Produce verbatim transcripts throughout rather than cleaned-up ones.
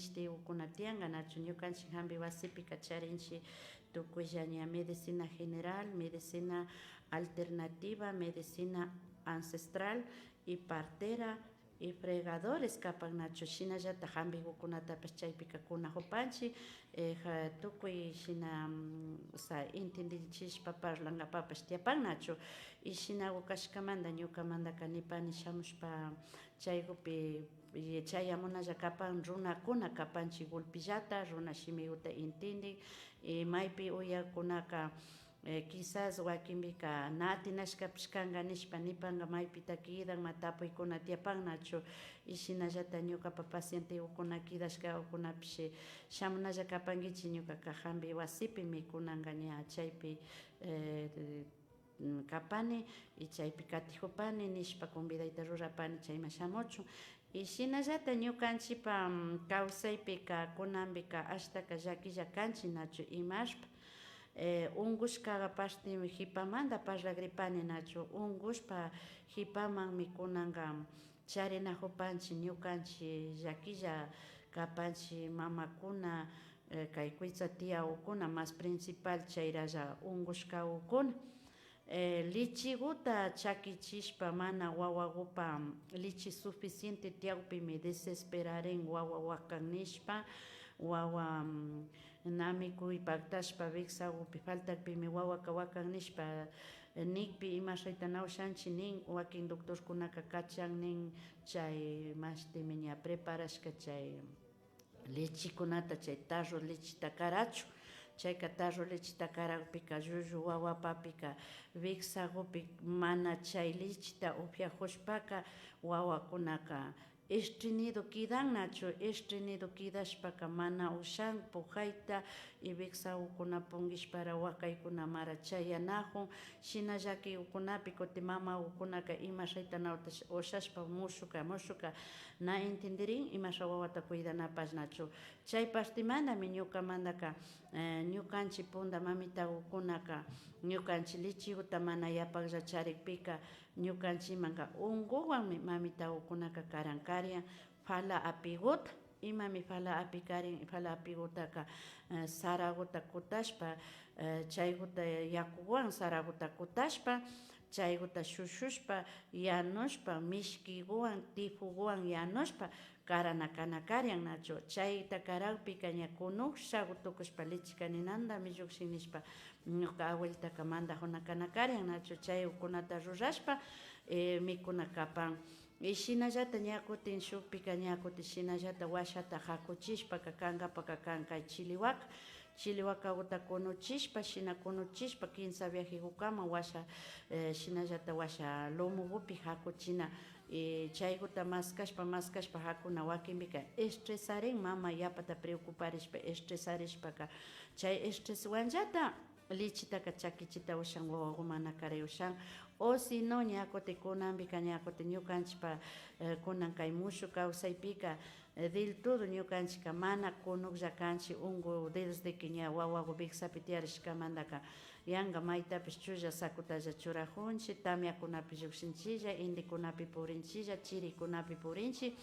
Mishtigukuna tiyanka, nachu? Ñukanchik jampi wasipika charinchik tukuylla ña medicina general, medicina alternativa, medicina ancestral y partera y fregadores kapan, nachu? Shinallata jampigukunatapash chaypika kunajupanchik, eh, ja-, tukuy shina, mm, o sea, intindichishpa parlankapapash tiyapan, nachu? Y shinagu kashkamanta ñukamantaka nipani shamushpa chaygupi, y chayamunalla kapan runakuna kapanchik gulpillata, runa shimiguta intindik, y maypi uyakunaka, eh, quizás wakinpika na atinashkapish kanka nishpa nipanka, maypita kidanma tapuykuna tiyapan, nachu? Y shinallata ñukapa pacientegukuna kidashkagukunapish shamunalla kapankichik ñukaka jampi wasipimi kunanka ña chaypi, eh, mm, kapani y chaypi katijupani nishpa convidayta rurapani chayman shamuchun. Y shinallata ñukanchikpa, mm, kawsaypika kunanpika ashtaka llakilla kanchik, nachu? Imashpa, eh, unkushka parti jipamanta parlagripani, nachu? Unkushpa jipamanmi kunanka charinajupanchik ñukanchik llakilla kapanchik mamakuna, eh, kay kuytsa tiyagukuna, más principal chayralla unkushkagukuna. Eh, lichiguta chakichishpa mana wawagupa lichi suficiente tiyakpimi desesperarin wawa wakan nishpa, wawa, mm, na mikuy paktashpa wiksagupi faltakpimi wawaka wakan nishpa, eh, nikpi imashayta na ushanchik nin, wakin doctorkunaka kachan nin, chay mashtimi ña preparashka chay lechikunata, chay tarro lechita karachun. Chayka tarro lechita karakpika llullu wawapapika wiksagupi mana chay lechita upyajushpaka wawakunaka estreñido kidan nachu, estreñido kidashpaka mana ushan pujayta y wiksagukuna punkishpara wakaykunamara chayanajun. Shina llakigukunapi kutin mamagukunaka imashayta na ushashpa mushuka mushuka na intindirin imasha wawata cuidanapash nachu. Chay partimantami ñukamantaka, eh, ñukanchik punta mamitagukunaka ñukanchik lechiguta mana yapaklla charikpika ñukanchikmanka unkuwanmi mamitagukunaka karan karian fala apiguta. Imami fala api karin? Fala apigutaka, eh, saraguta kutashpa, eh, chayguta yakuwan saraguta kutashpa, chayguta shushushpa, yanushpa, mishkiguwan, tifuguwan yanushpa karana kana karian nachu. Chayta karakpika ña kunukshagu tukushpa lechika ninantami llukshin nishpa ñuka abuelitaka mandajuna kana karian nachu. Chaykunata rurashpa, eh, mikuna kapan. Y shinallata ña kutin shukpika ña kutin shinallata washata jakuchishpaka kankapaka kan kay chiliwaka. Chiliwakaguta kunuchishpa, shina kunuchishpa, kinsa viajegukama washa, eh, shinallata washa lomogupi jakuchina, y chayguta maskashpa, maskashpa jakuna wakinpika estresarin, mama yapata preocuparishpa, estresarishpaka, chay estreswanllata lechitaka chakichita ushan, wawagu mana karay ushan, o si no, ña kutin kunanpika, ña kutin ñukanchikpa, eh, kunan kay mushu kawsaypika, eh, del todo ñukanchikka mana kunuklla kanchik, unku desde que ña wawagu wiksapi tiyarishkamantaka, yanka maytapish chulla sakutalla churajunchik, tamiakunapi llukshinchilla, indikunapi purinchilla, chirikunapi purinchik.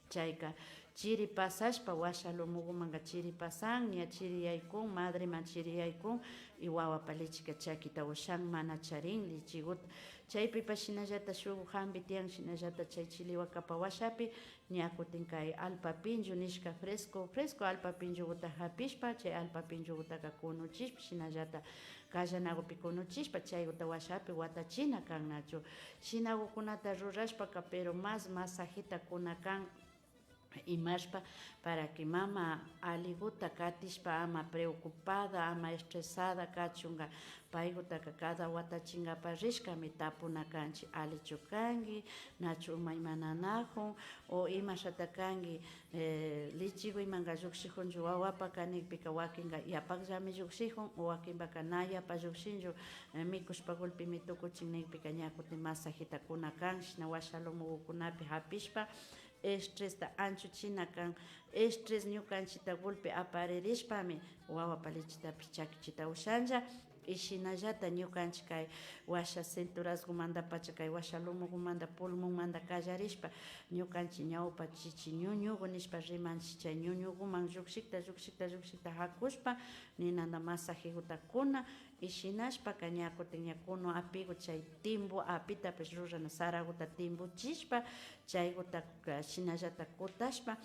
Chayka chiri pasashpa, washa lomogumanka chiri pasan, ña chiri yaykun, madreman chiri yaykun, y wawapa lechika chakita ushan, mana charin lechiguta. Chaypipash shinallata shuk jampi tiyan, shinallata chay chiliwakapa washapi, ña kutin kay alpa pinchu nishka fresco, fresco alpa pinchuguta japishpa, chay alpa pinchugutaka kunuchishpa, shinallata kallanagupi kunuchishpa, chayguta washapi watachina kan nachu. Shinagukunata rurashpaka, pero más masajita kuna kan. Imashpa, para que mama aliguta katishpa ama preocupada, ama estresada kachunka, paygutaka cada watachinkapa rishkami tapuna kanchik, alichu kanki, nachu umaymananajun, o imashata kanki, eh, lichiguymanka llukshijunchu wawapaka nikpika, wakinka yapakllami llukshijun, o wakinpaka na yapa llukshinchu, eh, mikushpa gulpimi tukuchin nikpika, ña kutin masajita kuna kan, shina washa lomogukunapi japishpa, estresta anchuchina kan. Estres ñukanchikta gulpi aparirishpami wawapa lechitapish chakichita ushanlla. Y shinallata ñukanchik kay washa cinturasgumantapacha, kay washa lomogumanta, pulmonmanta kallarishpa, ñukanchik ñawpa chichi ñuñugu nishpa rimanchik, chay ñuñuguman llukshikta, llukshikta, llukshikta hakushpa, ninanta masajeguta kuna, y shinashpaka ña kutin ña kunu apigu chay timbu apitapash rurana saraguta timbuchishpa, chayguta, eh, shinallata kutashpa,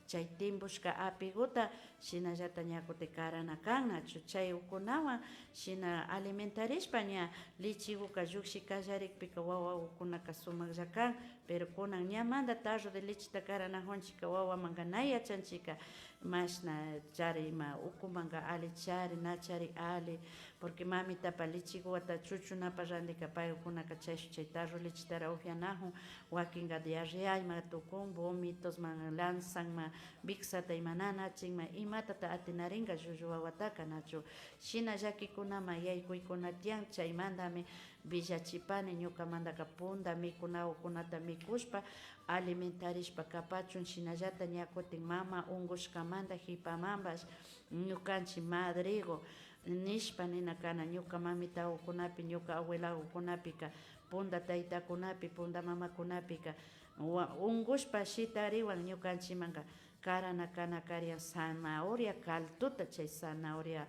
chay timbushka apiguta shinallata ña kutin karana kan nachu, chay ukunawan shina alimentarishpa ña lecheguka llukshi kallarikpika wawagukunaka sumaklla kan, pero kunan ñamanta tarro de lecheta karanajunchikka wawamanka na yachanchikka, mashna chari ima ukumanka ali chari, na chari ali, porque mamitapa lecheguwata chuchunapa rantika paykunaka chayshuk chay tarro lechetara upyanajun, wakinka diarrea ima tukun, vomitosman lanzanman, wiksata ima nanachinman, imatata atinarinka llullu wawataka nachu. Shina llakikunaman yaykuykuna tiyan, chaymantami willachipani ñukamantaka punta mikunagukunata mikushpa, alimentarishpa kapachun, shinallata ña kutin mama unkushkamanta hipamanpash ñukanchik madrego nishpa nina kana, ñuka mamitagukunapi, ñuka abuelagukunapika, punta taytakunapi, punta mamakunapika, wa-, unkushpa shitariwan ñukanchikmanka karana kana karian zanahoria calduta, chay zanahoria,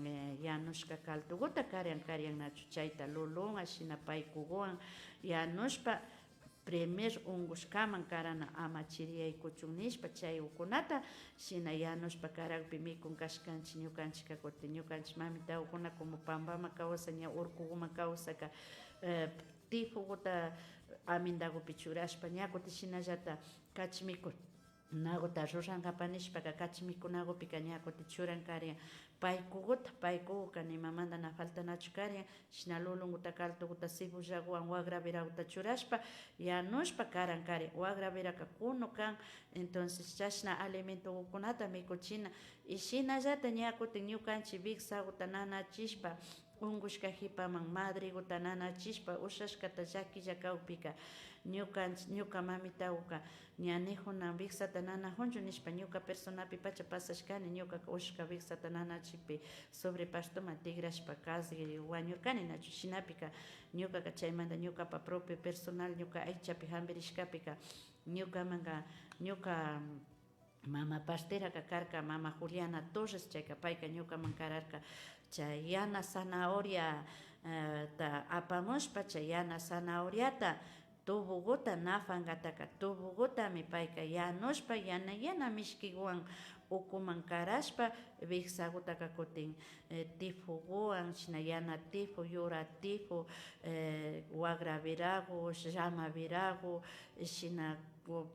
eh, yanushka calduguta karian, karian nachu, chayta lulunwan shina paykuguwan yanushpa, primer unkushkaman karana ama chiriyaykuchun nishpa, chay ukunata shina yanushpa karakpi mikun kashkanchik ñukanchikka, kutin ñukanchik mamitagukuna como pampaman kawsak, ña urkuguman kawsakka, eh, tifoguta amintagupi churashpa, ña kutin shinallata kachi mikun naguta rurankapa nishpaka, kachi mikunagupika ña kutin churan karian paykuguta, paykuguka nimamanta na faltanachu karian, shina lulunguta, calduguta, cebollaguwan, wagra viraguta churashpa yanushpa karan karian. Wagra viraka kunu kan, entonces chashna alimentogukunata mikuchina, y shinallata ña kutin ñukanchik wiksaguta nanachishpa, unkushka hipaman madriguta nanachishpa ushashkata llakilla kakpika, ñukanch-, ñuka mamitaguka ña nijuna wiksata nanajunchu nishpa, ñuka personapipacha pasashkani, ñukaka ushashka wiksata nanachikpi sobre pastoman tikrashpa casi wañurkani nachu. Shinapika ñukaka chaymanta ñukapa propio personal, ñuka aychapi hampirishkapika, ñukamanka, ñuka mama parteraka karka mama Juliana Torres, chayka payka ñukaman kararka chay yana zanahoria, eh, ta apamushpa, chay yana zanahoriata tubuguta, nafankataka tubugutami payka yanushpa, yana yana mishkiguwan ukuman karashpa, wiksagutaka kutin, eh, tifoguwan, shina yana tifo, yura tifo, eh, wagra viragu, llama viragu, shina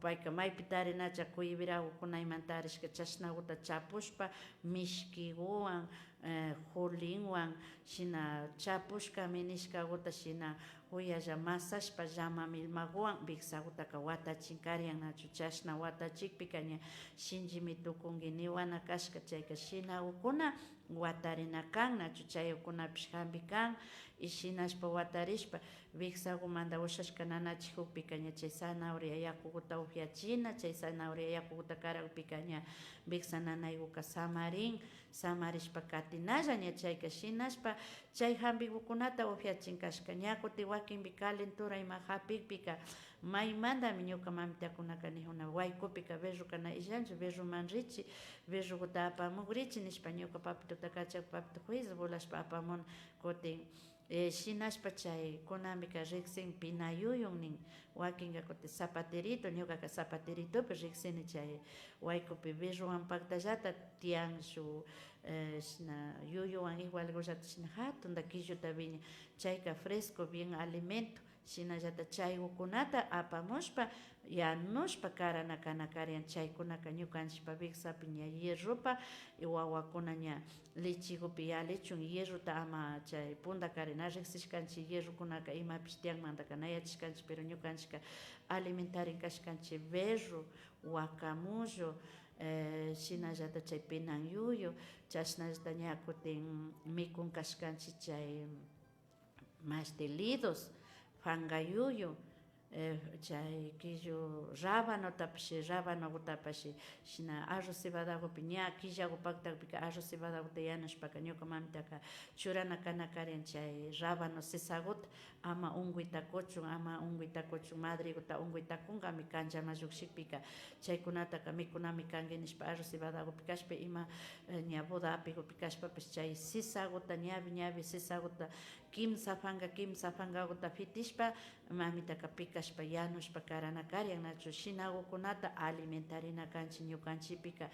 Payka maypi tarinacha, kuy viragukunaymanta tarishka, chashnaguta chapushpa, mishkiguwan, eh, julinwan, shina chapushkami nishkaguta shina juyalla masashpa, llama milmaguwan wiksagutaka watachin karian nachu. Chashna watachikpika ña shinchimi tukunki niwana kashka, chayka shinagukuna watarina kan nachu, chayukunapish jambi kan. Y shinashpa watarishpa, wiksagumanta ushashka nanachikukpika ña chay zanahoria yakuguta upyachina, chay zanahoria yakuguta karakpika ña wiksa nanayguka samarin, samarishpa katinalla ña chayka shinashpa chay jambigukunata upyachin kashka. Ña kutin wakinpi calentura ima japikpika, maymantami ñuka mamitakunaka nijuna, waykupika berruka na illanchu, berruman richi, berruguta apamugrichi nishpa ñuka papituta kachak, papitu juicio bulashpa apamuna. Kutin, eh, shinashpa chay kunanpika riksin pina yuyun nin, wakinka kutin zapaterito, ñukaka zapateritopi riksini chay waykupi berruwan paktallata tiyan shuk, eh, shina yuyuwan igualgullata shina jatunta killuta wiña, chayka fresco, bien alimento. Shinallata chaygukunata apamushpa, yanushpa karana kana karian. Chaykunaka ñukanchikpa wiksapi ña hierropa, y wawakuna ña lechigupi yalichun, hierrota ama chay punta kari na riksishkanchik, hierrokunaka imapish tiyanmantaka na yachashkanchik, pero ñukanchikka alimentarin kashkanchik berro, wakamullo, eh, shinallata chay pinan yuyu, chashnallata ña kutin mikun kashkanchik chay mashti lidos, panka yuyu, eh, chay killu rabanotapash, rabanogutapash, shina arroz cebadagupi ña killagu paktakpika arroz cebadaguta yanushpaka ñuka mamitaka churana kana karin chay rabano sisaguta, ama unguyta kuchun, ama unguyta kuchun, madriguta unguyta kungami kanllama llukshikpika, chaykunataka mikunami kanki nishpa arroz cebadagupi kashpa ima, eh, ña boda apigupi kashpapash chay sisaguta, ñawi ñawi sisaguta, kimsa panka, kimsa pankaguta pitishpa, mamitaka pikashpa, yanushpa karana karian, nachu? Shinagukunata alimentarina kanchik ñukanchikpika.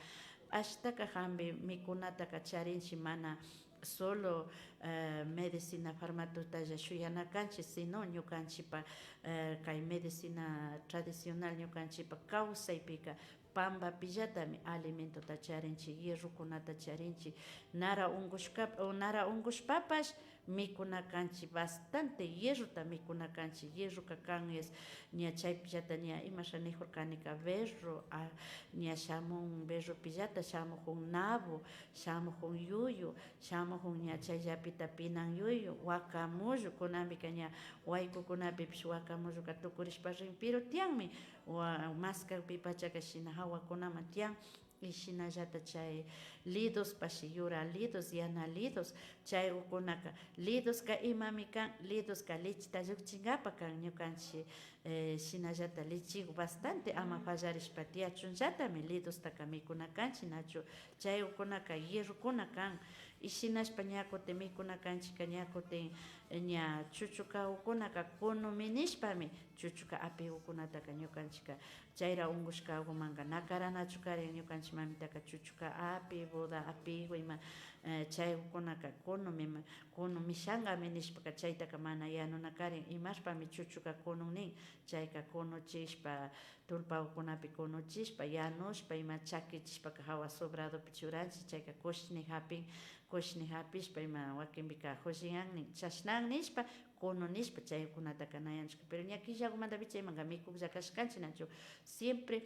Ashtaka hampi mikunataka charinchik mana solo, eh, medicina farmacéutica shuyana kanchik, sino ñukanchikpa, eh, kay medicina tradicional ñukanchikpa kawsaypika pampapillatami alimentota charinchik, hierrokunata charinchik, nara unkushka, o nara unkushpapash mikuna kanchik, bastante hierrota mikuna kanchik. Hierroka kan es ña chaypillata ña imasha nijurkanika, berro, a, ña shamun berropillata, shamujun nabu, shamujun yuyu, shamujun ña chayllapita pinan yuyu, wakamullu, kunanpika ña waykukunapipish wakamulluka tukurishpa rin, pero tiyanmi, wa-, maskakpipachaka shina hawakunaman tiyan. Y shinallata chay lidospash, yura lidos, yana lidos, chaygukunaka, lidoska imami kan, lidoska lecheta llukchinkapa kan ñukanchik, eh, shinallata lechego bastante ama fallarishpa tiyachunllatami lidostaka mikuna kanchik, nachu? Chaygukunaka hierrokuna kan. Y shinashpa ña kutin mikuna kanchikka ña kutin, eh, ña chuchukagukunaka kunumi nishpami chuchuka apigukunataka ñukanchikka chayra unkushkagumanka na karanachu karin. Ñukanchik mamitaka chuchuka api, boda apigu ima, eh, chaygukunaka kunumi, kunu mishangami nishpaka chaytaka mana yanuna karin. Imashpami chuchuka kunun nin? Chayka kunuchishpa, tullpagukunapi kunuchishpa, yanushpa ima chakichishpaka hawa sobradopi churanchik, chayka kushni hapin, kushni hapishpa ima wakinpika hullinan nin, chashnan nishpa, kunu nishpa, chaykunataka na yanushka. Pero ña killagumantapicha imanka mikuklla kashkanchik, nachu? Siempre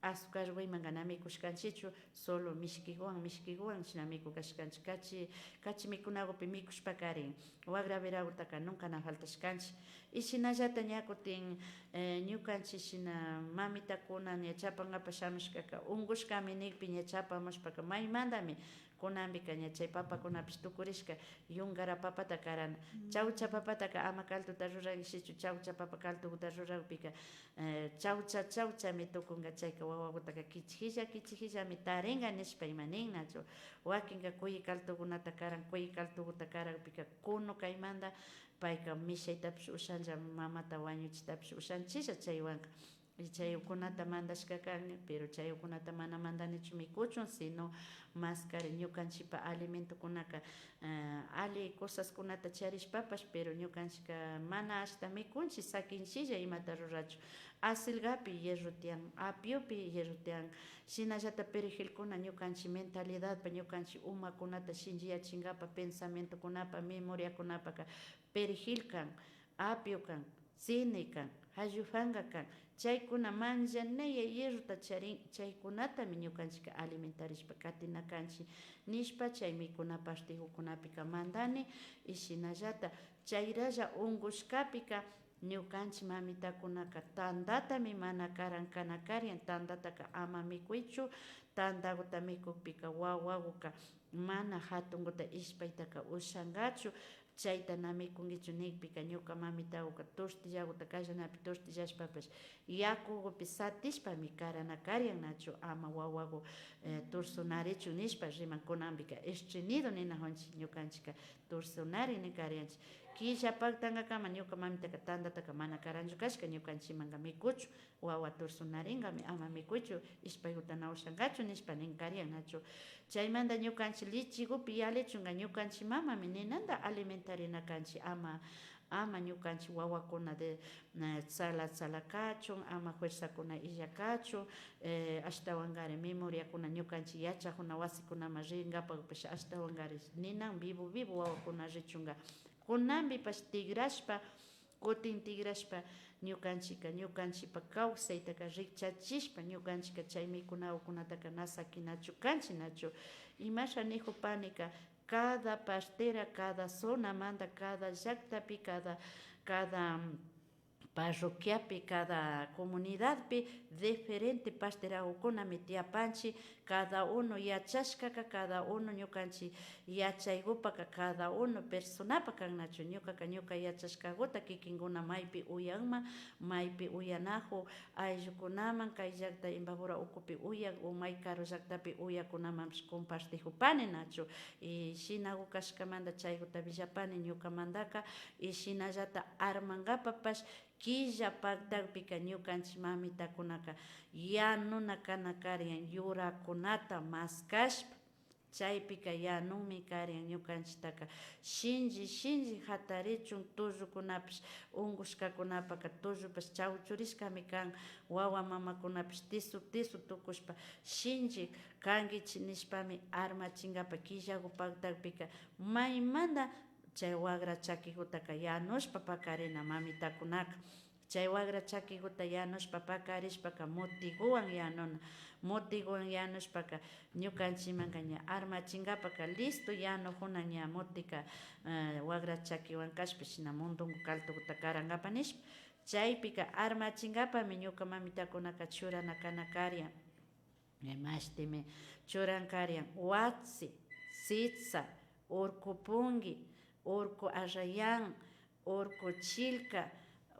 azucar imanka na mikushkanchikchu, solo mishkiguwan, mishkiguwan shina mikuk kashkanchik. Kachi, kachi mikunagupi mikushpakarin, wagra wiragutaka nunca na faltashkanchik. Y shinallata ña kutin, eh, ñukanchik shina mamitakuna ña chapankapak shamushkaka, unkushkami nikpi ña chapamushpaka, maymantami kunanpika ña chay papakunapish tukurishka, yungara papata karana. Chawcha papataka ama calduta rurankishichu, chawcha papa calduguta rurakpika, eh, chawcha, chawchami tukunka, chayka wawagutaka kichijilla, kichijillami tarinka nishpa ima nin, nachu? Wakinka kuyi caldukunata karan, kuyi calduguta karakpika kunu kaymanta payka mishaytapish ushanlla, mamata wañuchitapish ushanchilla chaywanka. Y chaykunata mandashka kan, pero chaykunata mana mandanichu mikuchun, sino maskari ñukanchikpa alimentokunaka, eh, alli cosaskunata charishpapash, pero ñukanchikka mana ashta mikunchik, sakinchilla imata rurachun. Acelgapi hierro tiyan, apiopi hierro tiyan, shinallata perejilkuna ñukanchik mentalidadpa, ñukanchik umakunata shinchiyachinkapa, pensamientokunapa, memoriakunapaka perejil kan, apio kan, cine kan, hallufanga kan, chaykuna manllanaya hierrota charin, chaykunatami ñukanchikka alimentarishpa katina kanchik nishpa, chay mikuna partigukunapika mandani. Y shinallata chayralla unkushkapika ñukanchik mamitakunaka tandatami mana karan kana karian, tandataka ama mikuychu, tandaguta mikukpika wawaguka mana hatunguta ishpaytaka ushangachu, chayta na mikunguichu nikpika, ñuka mamitaguka tortillaguta kallanapi tortillashpapash yakugupi satishpami karana karian, nachu, ama wawagu, eh, tursunarichun nishpa riman. Kunanpika estreñido ninajunchik, ñukanchikka tursunari ni karianchik. Killa paktangakama ñuka mamitaka tandataka mana karanchu kashka ñukanchikmanka mikuchun. Wawa tursunaringami, ama mikuychu, ishpayguta na ushangachu nishpa nin karian, nachu. Chaymanta ñukanchik lechigupi yalichunga ñukanchik mamami ninanta alimentarina kanchik, ama, ama ñukanchik wawakuna de, eh, tsala tsala kachun, ama fuerzakuna illa kachun, eh, ashtawangari memoriakuna ñukanchik yachajuna wasikunaman ringapakpash ashtawangari ninan vivo vivo wawakuna richunga. Kunanpipash tigrashpa, kutin tigrashpa, ñukanchikka, ñukanchikpa kawsaytaka rikchachishpa, ñukanchikka chay mikunagukunataka na sakinachu kanchik, nachu. Imasha nijupanika, cada partera, cada zonamanta, cada llaktapi, cada, cada, mm, parroquiapi, cada comunidadpi diferente pasteragukunami tiyapanchik. Cada uno yachashkaka, cada uno ñukanchik yachaygupaka, cada uno personapa kan nachu. Ñukaka ñuka yachashkaguta kikinkuna maypi uyanman, maypi uyanakun, ayllukunaman, kay llakta Imbabura ukupi uyan o may karu llaktapi uyakunamanpish compartikupani nachu. Y shinagu kashkamanta chayguta willapani ñukamantaka, y shinallata armankapapash killa paktakpika ñukanchik mamitakunaka yanuna kana karian yurakunata maskashpa. Chaypika yanunmi karian ñukanchiktaka shinchi shinchi hatarichun, tullukunapish unkushkakunapaka tullupash chawchurishkami kan, wawa mamakunapish tisu tisu tukushpa shinchi kankichik nishpami armachinkapa killagu paktakpika maymanta chay wakra chakigutaka yanushpa pakarina mamitakunaka. Chay wakra chakiguta yanushpa pakarishpaka mutiguwan yanuna. Mutiguwan yanushpaka ñukanchikmanka ña armachinkapaka listo yanujuna ña mutika, eh, wakra chakiwan kashpa shina mundungu kaltuguta karankapa nishpa. Chaypika armachinkapami ñuka mamitakunaka churana kana karian. Imashtimi churan karian watsi, sitsa, urku punki, urku arrayan, urku chilka,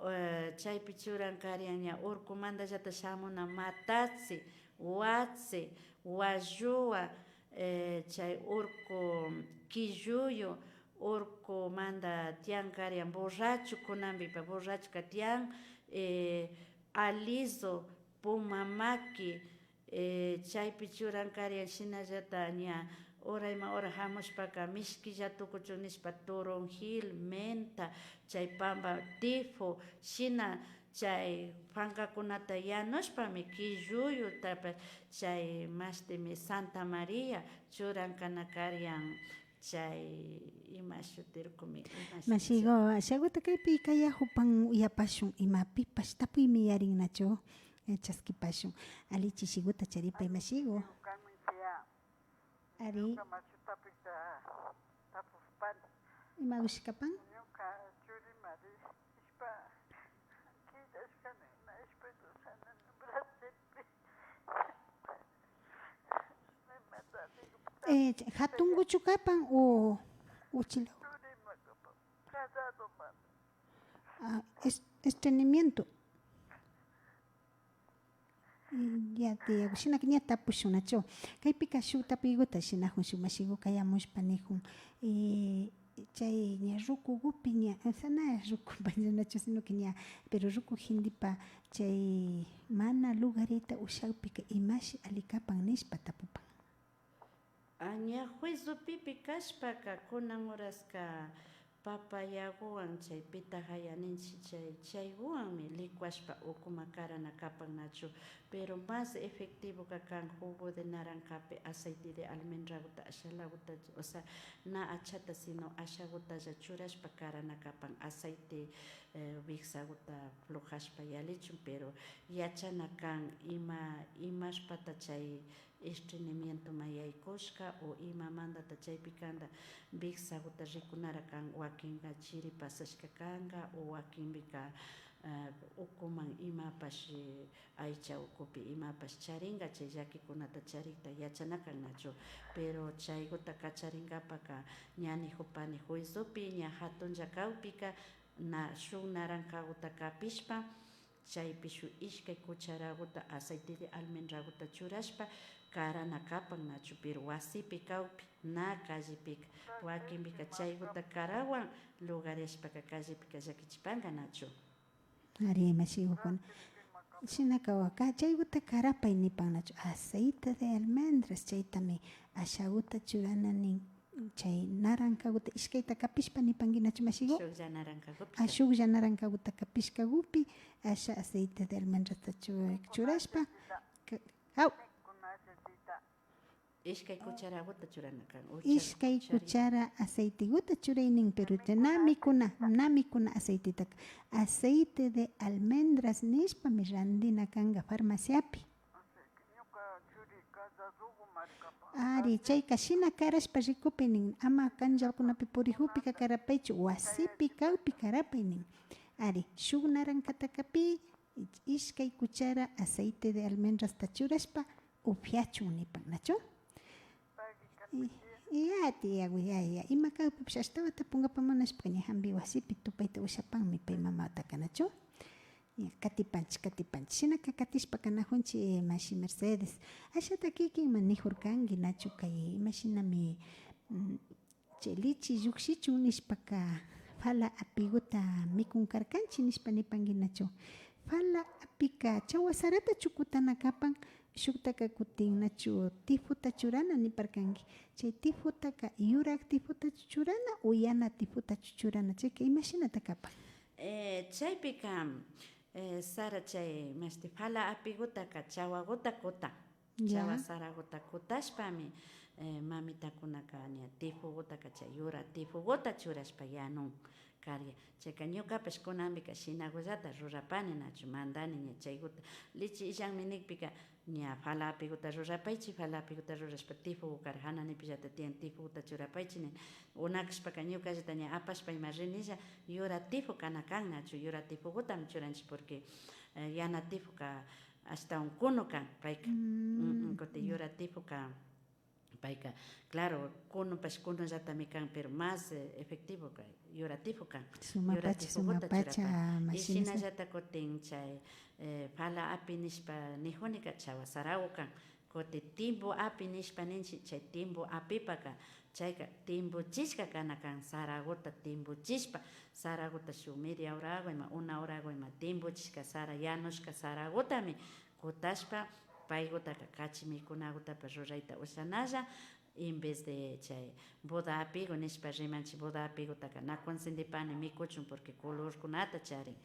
eh, chaypi churan karian ña urkumantallata shamuna matatsi, watsi, walluwa, eh, chay urku killuyu, urkumanta tiyan karian borracho, kunanpipa borrachoka tiyan, eh, aliso, puma maki, eh, chaypi churan karian, shinallata ña urayman ura hamushpaka mishkilla tukuchun nishpa toronjil, menta, chay pamba tifo, shina chay pankakunata yanushpami killuyutapash chay mashtimi Santa María churan kana karian. Chay ima shutirkumi, ima shuti. Mashigu, ashaguta kaypi kayajupan uyapashun, imapipash tapuymi yarin nachu, eh, chaskipashun. Alli chishiguta charipay, mashigu. Ari. Ñuka mashutapika tapupani. Ima ushkapan? Ñuka churimari ishpa killashkani, na ishpa Brasilpi. Eh, hatunguchu kapan o uchilaw? Ah, es-, estreñimiento. Mm, ya, tiyagu, shinaka ña tapushun nachu. Kaypika shuk tapuyguta shinajun, shuk mashigu kayamushpa nijun. Eh, Chay ña rukugupi ña, o sea, na rukupa nachu, sino que ña, pero ruku gentepa chay mana lugarita ushakpika imashi alli kapan nishpa tapupan. A, ña juiciopipi kashpaka kunan horaska papayaguwan chay pitahaya ninchik, chay, chayguwanmi licuashpa ukuma karana kapan nachu. Pero más efectivoka kan jugo de naranjapi aceite de almendraguta ashalaguta, o sea, na achata, sino ashagutalla churashpa karana kapan aceite, eh, wiksaguta flojashpa yalichun, pero yachana kan ima, imashpata chay estreñimientoman yaykushka o imamantata chaypi kanta wiksaguta rikunara kan, wakinka chiri pasashka kanka o wakinpika, eh, ukuman imapash, eh, aycha ukupi imapash charinka, chay llakikunata charikta yachana kan nachu. Pero chayguta kacharinkapaka ña nijupani juiciopi ña jatunlla kakpika na shuk naranjaguta kapishpa, chaypi shuk ishkay cucharaguta aceite de almendraguta churashpa karana kapan nachu, pero wasipi kakpi, na callepika. Wakinpika chayguta karawan lugarishpaka callepika llakichipanka nachu. Ari, mashigukuna. Shinaka waka, chayguta karapay nipan nachu. Aceite de almendras, chaytami ashaguta churana nin. Chay naranjaguta ishkayta kapishpa nipanki nachu, mashigu? Shuklla naranjagupi. Ah, shuklla naranjaguta kapishkagupi, asha aceite de almendrasta chu-, churashpa, ka-, haw. Ishkay cucharaguta churana kan, o ishkay cuchara aceiteguta churay nin, pero na mikuna, na mikuna aceitetaka, aceite de almendras nishpami randina kanka farmaciapi. Ari, chayka shina karashpa rikupi nin, ama kanllakunapi purijukpika karapaychu, wasipi kakpi karapay nin. Ari, shuk narankatakapi ishkay cuchara aceite de almendrasta churashpa upyachun nipan, nachu? Y, y ya, tiyagu, ya, ya. Ima kakpipish ashtawan tapunkapa munashpaka ña jampi wasipi tupayta ushapanmi pay mamataka, nachu? Ya, katipanchik, katipanchik. Shinaka katishpa kanajunchik, eh, mashi Mercedes. Ashata kikinman nijurkanki, nachu, kay imashinami, mm, chay leche llukshichun nishpaka fala apiguta mikun karkanchik nishpa nipanki, nachu? Fala apika chawa saratachu kutana kapan, shuktaka kutin nachu tifota churana niparkanki. Chay tifotaka yurak tifotachu churana o yana tifotachu churana, chayka imashinata kapan? Eh, chaypika, eh, sara chay mashti fala apigutaka chawaguta kutan. Ya. Chawa saraguta kutashpami, eh, mamitakunaka ña tifogutaka chay yura tifoguta churashpa yanun karia. Chayka ñukapash kunanpika shinagullata rurapani, nachu, mandani ña chayguta. Leche illanmi nikpika, ña fala apiguta rurapaychik, fala apiguta rurashpa tifogo kar jananipillata tiyan, tifoguta churapaychik nin. O na kashpaka ñukallata ña apashpa ima rinilla, yura tifo kana kan, nachu, yura tifogutami churanchik, porque, eh, yana tifoka ashtawan kunu kan payka. Mm, mm, kutin yura tifoka, payka, claro, kunupash kunullatami kan, pero más, eh, efectivoka yura tifo kan. Sumapacha, yura tifoguta sumapacha, churapani. Y mashina shinallata kutin chay, eh, fala api nishpa nijunika chawa saragu kan. Kutin timbu api nishpa ninchik, chay timbu apipaka, chayka timbuchishka kana kan, saraguta timbuchishpa, saraguta shuk media horagu ima, una horagu ima timbuchishka sara, yanushka saragutami kutashpa, paygutaka kachi mikunagutapash rurayta ushanalla, en vez de chay boda apigo nishpa rimanchik, boda apigotaka na consentipani mikuchun, porque colorkunata charin,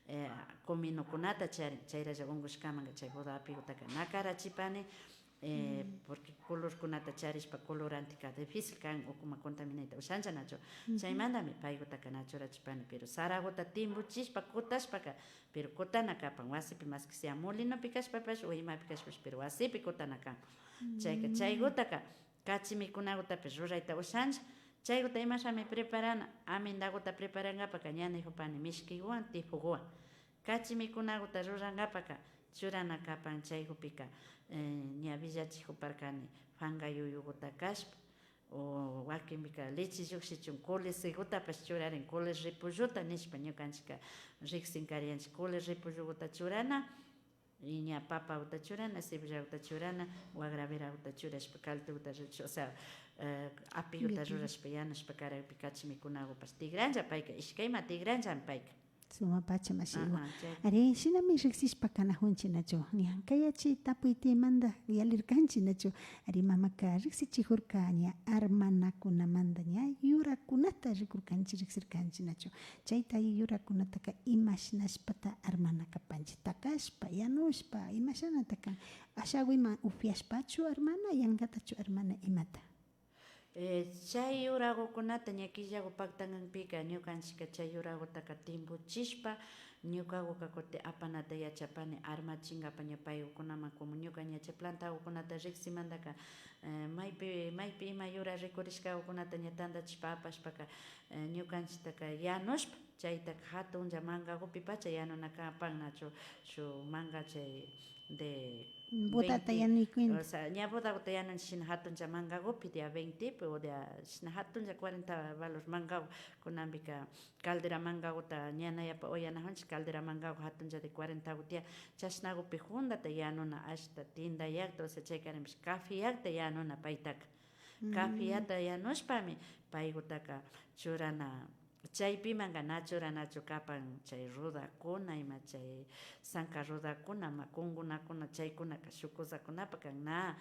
eh, cominokunata charin, chayralla unkushkamanka chay boda apigotaka na karachipani, eh, porque colorkunata charishpa coloranteka difícil kan, ukuman contaminayta ushancha nachu. Chaymantami paygotaka na churachipani, pero saragota timbuchishpa kutashpaka, pero kutana kapan wasipi, mas que sea molinopi kashpapash o imapi kashpapash, pero wasipi kutana kan. Chayka, chaygotaka kachi mikunagotapash rurayta ushancha. Chaygota imashami preparana, amendagota preparangapaka ña nijupani mishkiguwan, tifoguwan. Kachi mikunagota rurangapaka churana kapan chaygopika, eh, ña villachijuparkani fanga yuyuguta kashpa, o wakinpika leche llukshichun coles higutapash churarin, coles repollota nishpa ñukanchikka riksin karianchik, coles repollogota churana, y ña papaguta churana, cebollaguta churana, wagra veraguta churashpa, caldoguta rurashpa, o sea, eh, apiguta rurashpa yanushpa karakpi kachi mikunagupash tigranlla payka, ishkayma tigranllami payka. Sumapacha mashiwa. Ari, shinami riksishpa kanajunchik nachu. Ñankayachi tapuy tiyaymanta yalirkanchik nachu. Ari, mamaka riksichijurka ña armanakunamanta, ña yurakunata rikurkanchik, riksirkanchik nachu. Chayta yurakunataka imashnashpata armana kapanchik, takashpa, yanushpa, imashnata kan. Ashagu ima upiashpachu armana, yankatachu armana, imata? Eh, chay yuragukunata ña killagu paktanganpika ñukanchikka chay yuragutaka timbuchishpa, ñukaguka kutin apanata yachapani armachingapa ña paygukunaman, como ñuka ña chay plantagukunata riksimantaka, eh, maypi, maypi ima yura rikurishkagukunata ña tantachishpa apashpaka, eh, ñukanchiktaka yanushpa, chaytaka jatunlla mangagupipacha yanuna kapan nachu, shuk manga chay de bodata yanuykunta. O sea, ña bodaguta yanunchik shina jatunlla mangagupi, dia veintipi o dia shina jatunlla cuarenta valor mangagu, kunanpika caldera mangaguta ñanayapa uyanajunchik, caldera mangagu jatunlla de cuarentagu tiyan, chashnagupi juntata yanuna ashta tindayakta, o sea, chaykarinpish cafeyakta yanuna paytaka. Cafeyata yanushpami paygutaka churana. Chaypimanka na churanachu kapan chay rudakuna ima, chay sanka rudakuna, ima kunkunakuna, chaykunaka shuk kusakunapa kan na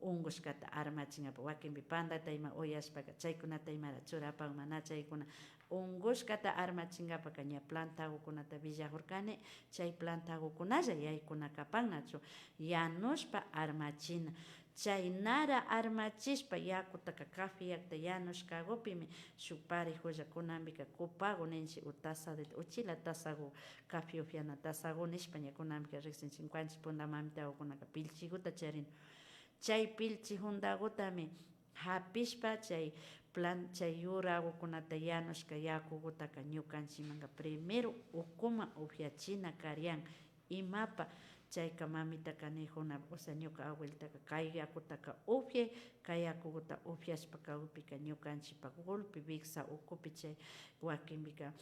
unkushkata armachingapa, wakinpi pandata ima uyashpaka chaykunata imara churapan mana, chaykuna unkushkata armachingapaka ña plantagukunata willajurkani, chay plantagukunalla yaykuna kapan nachu, yanushpa armachina. Chay nara armachishpa yakutaka cafeyakta yanushkagupimi shuk parijulla kunanpika copagu ninchik o taza de, uchilla tazagu, café upiana tazagu nishpa ña kunanpika riksinchik, ñukanchik punta mamitagukunaka pillchiguta charin. Chay pillchi juntagutami hapishpa chay plan, chay yuragukunata yanushka yakugutaka ñukanchikmanka primero ukuman upyachina karian. Imapa chayka mamitaka nijuna, o sea, ñuka abuelitaka kay yakutaka upyay, kay yakuguta upyashpa kawpika ñukanchikpa gulpi wiksa ukupi chay wakinpika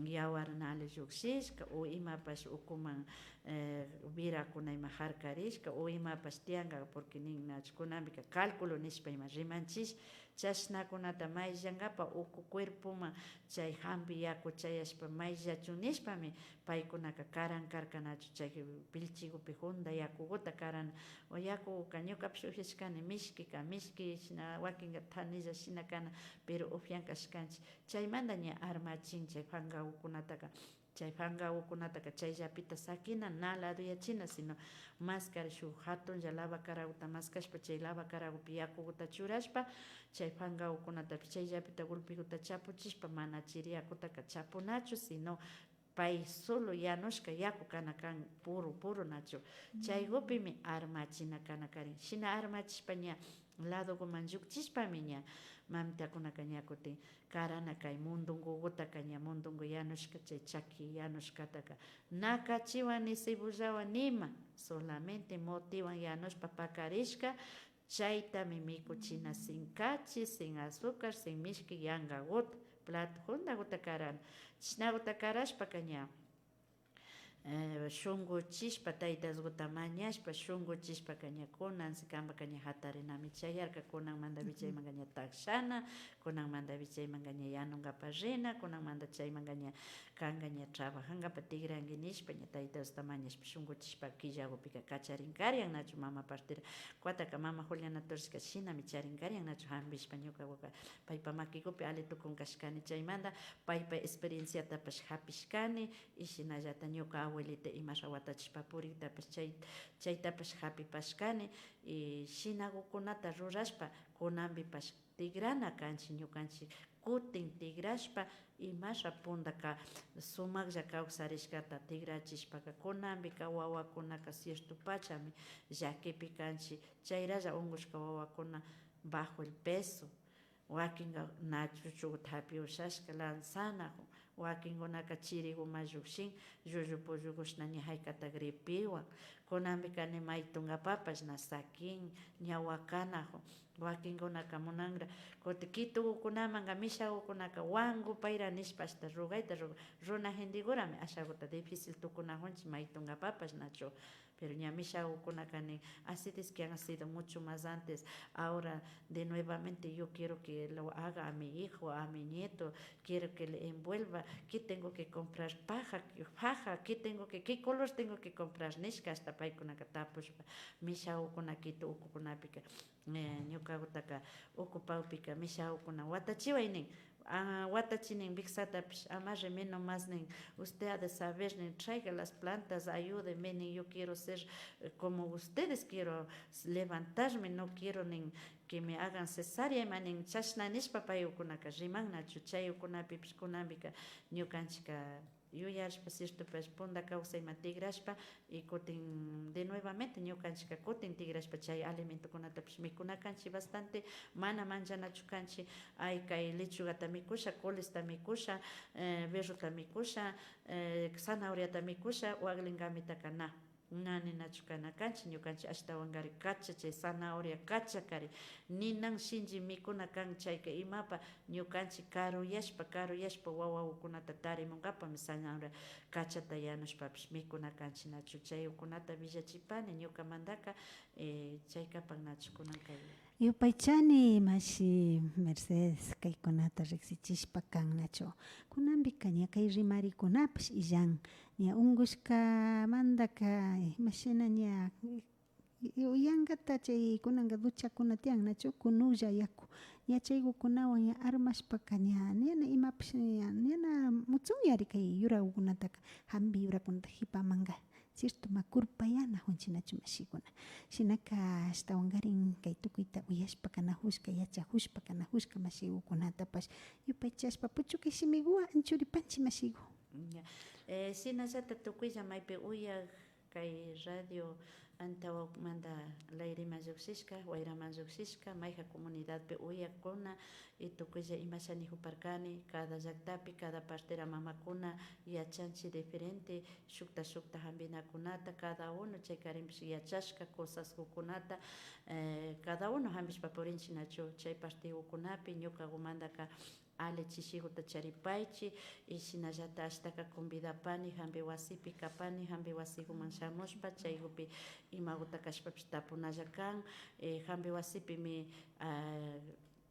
yawar nali llukshishka o imapash ukuman, eh, wirakuna ima harkarishka o imapash tiyanka, porque nin nachu kunanpika cálculo nishpa ima rimanchish, chashnakunata mayllankapa uku cuerpoman chay hampi yaku chayashpa mayllachun nishpami paykunaka karan karka nachu chay pillchigupi hunda yakuguta karan, o yakuguka ñukapash upyashkani mishkika mishki shina wakinka thanilla shina kana, pero upyan kashkanchik. Chaymanta ña armachin chay pankagukunataka, chay pankagukunataka chayllapita sakina, na ladoyachina, sino maskari shuk hatunlla lavacaraguta maskashpa, chay lavacaragupi yakuguta churashpa, chay pankagukunatapish chayllapita gulpiguta chapuchishpa, mana chiri yakutaka chapunachu, sino pay solo yanushka yaku kana kan, puru puru nachu. Chaygupimi armachina kana karin. Shina armachishpa ña ladoguman llukchishpami ña mamitakunaka ña kutin karana kay mundungugutaka, ña mundungu yanushka, chay chaki yanushkataka na kachiwan ni cebollawan nima, solamente motiwan yanushpa pakarishka, chaytami mikuchina sin kachi, sin azúcar, sin mishki yankaguta, plato hundaguta karana. Chashnaguta karashpaka ña eh, shunguchishpa taytasguta mañashpa, shunguchishpaka ña kunan sikanpaka ña hatarinami chayarka, kunanmanta wichaymanka ña takshana, kunanmanta wichaymanka ña yanunkapa rina, kunanmanta chaymanka ña kanka ña trabajankapa tigranki nishpa, ña taytasguta mañashpa shunguchishpa killagupika kacharin karian nachu mama partera. Kuataka mama Juliana Torreska shinami charin karian nachu hampishpa ñukaguka paypa makigupi ali tukun kashkani, chaymanta paypa experienciatapash hapishkani. Y shinallata ñuka abuelita imasha watachishpa puriktapash chay, chaytapash hapipashkani, y shinagukunata rurashpa kunanpipash tigrana kanchik, ñukanchik kutin tigrashpa imasha puntaka sumaklla kawsarishkata tigrachishpaka kunanpika wawakunaka cierto pachami llakipi kanchik, chayralla unkushka wawakuna bajo el peso. Wakinka na chuchuguta hapi ushashka lanzanakun, wakinkunaka chiriguman llukshin, llullu pullugushna ña haykata gripiwan, kunanpika ni maytunkapapash na sakin, ña wakanakun. Wakinkunaka munanra kutin kitugukunamanka mishagukunaka wankupayra nishpa ashta rugayta rugan, runa gentegurami ashaguta difícil tukunakunchik maytunkapapash nachu. Pero ña mishagukunaka nin, así es que han sido mucho más antes, ahora de nuevamente yo quiero que lo haga a mi hijo, a mi nieto, quiero que le envuelva, ¿qué tengo que comprar? Paja, faja, ¿qué tengo que, qué color tengo que comprar? Nishka ashta paykunaka tapushpa, mishagukunakita ukukunapika, eh, ñukagutaka ukupakpika mishagukuna watachiway nin. Ah, watachinin wiksatapish, ama reme nomás nin, usted ha de saber nin, traiga las plantas, ayúdeme nin, yo quiero ser, eh, como ustedes, quiero levantarme, no quiero nin que me hagan cesárea ima nin, chashna nishpa paykunaka riman nachu, chaykunapipish kunanpika ñukanchikka yuyarishpa, ciertopash punta kawsayman tigrashpa, y kutin de nuevamente ñukanchikka kutin tigrashpa chay alimentokunatapish mikuna kanchik bastante, mana manllanachu kanchik, ay, kay lechugata mikusha, colesta mikusha, eh, berrota mikusha, eh, zanahoriata mikusha, waklin kamitaka na. Na ninachu kana kanchik, ñukanchik ashtawankari kacha, chay zanahoria kacha kari, ninan shinchi mikuna kan, chayka imapa ñukanchik karuyashpa, karuyashpa wawagukunata tarimunkapami zanahoria kachata yanushpapish mikuna kanchik nachu, chaykunata willachipani ñukamantaka, eh, chay kapan nachu kunan kay. Yupaychani mashi Mercedes kaykunata riksichishpa kan nachu. Kunanpika ña kay rimarikunapash illan, ña unkushkamantaka imashina ña yankata chay kunanka duchakuna tiyan nachu, kunulla yaku, ña chaykukunawan ña armashpaka ña, ñana imapash ña, ñana mutsunyari kay yurakukunataka, hampi yurakunata hipamanka. Cierto, ma kurpayana hunchinachu mashikuna. Shinaka ashtawankarin kay tukuyta uyashpa kanajushka, yachajushpa kanajushka mashigukunatapash yupaychashpa puchukay shimiguwan anchuripanchi mashigu. Ya. Eh, shinallata tukuylla maypi uyak kay radio Antawamanta layriman llukshishka, wayraman llukshishka, mayjan comunidadpi uyakkuna y tukuylla imasha nijuparkani, cada llaktapi, cada partera mamakuna yachanchi diferente, shukta, shukta jambinakunata, cada uno chaykarinpish yachashka cosaskukunata, eh, cada uno jambishpa purinchi nachu, chay partigukunapi ñukagumantaka alli chishiguta charipaychi, y shinallata ashtaka convidapani, jambi wasipi kapani, jambi wasiguman shamushpa, chaygupi imaguta kashpapish tapunalla kan, eh, jambi wasipimi, ah,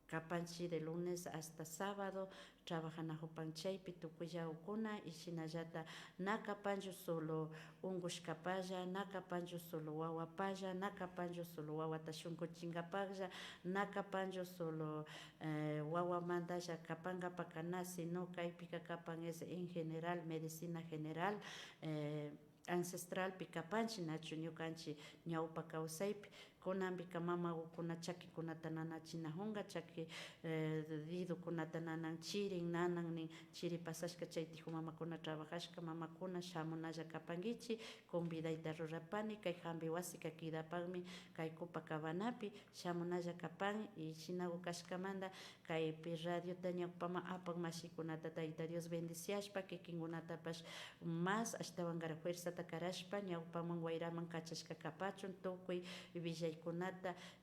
kapanchi de lunes hasta sábado, trabajanajupan chaypi tukuyllagukuna, y shinallata na kapanchu solo ungushkapalla, na kapanchu solo wawapalla, na kapanchu solo wawata shunkuchinkapaklla, na kapanchu solo, eh, wawamantalla kapankapaka na, sino kaypika kapan es en general, medicina general, eh, ancestralpi kapanchi nachu ñukanchi ñawpa kawsaypi. Kunanpika mamagukuna chakikunata nanachinajunga, chaki, eh, dedokunata nanan chirin, nanan nin, chiri pasashka chay tiju mamakuna trabajashka mamakuna shamunalla kapankichi, convidayta rurapani, kay jambi wasika kidapakmi kay Copacabanapi shamunalla kapan, y shinagu kashkamanta kaypi radiota ñawpaman apan mashikunata Tayta Dios bendiciashpa, kikinkunatapash mas ashtawankara fuerzata karashpa, ñawpaman wayraman kachashka kapachun tukuy willaykunata,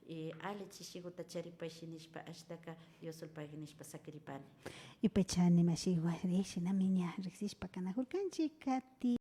y alli chishiguta charipayshi nishpa, ashtaka Diosolpagui nishpa sakiripani. Y pachani mashigu, ari, shinami ña riksishpa kanajurkanchi kati.